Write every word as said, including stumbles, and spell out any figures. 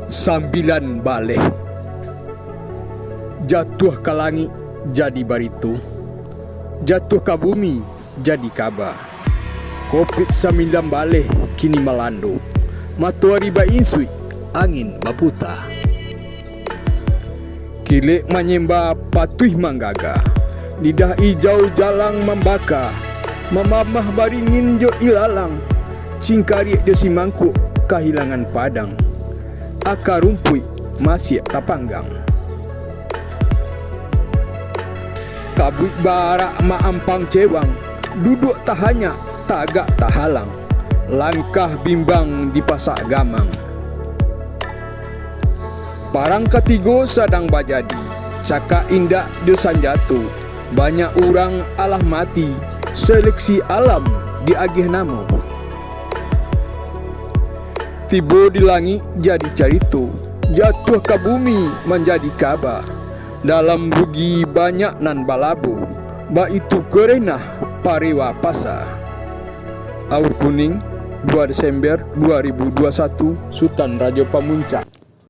Sambilan baleh. Jatuah ka langik jadi barito, jatuah ka bumi jadi kaba. Covid sambilan baleh kini malando, matoari ba-insuik, angin baputa. Kilek manyemba, patuih manggaga, lidah ijau jalang mambaka, mamamah baringin jo ilalang, cingkariak jo simangkuk kahilangan padang, aka rumpuik masiak tapanggang. Kabuik baarak maampang cewang, duduak tahanyak, tagak tahalang, langkah bimbang dipasak gamang. Parang katigo sadang bajadi, cakak indak jo sanjato, banyak urang alah mati, seleksi alam diagiah namo. Tibo di langik jadi carito, jatuah ka bumi manjadi kaba. Dalam rugi banyak nan balabo, baitu kerenah parewa pasa. Aur Kuning, dua Desember dua ribu dua satu, Sutan Rajo Pamuncak.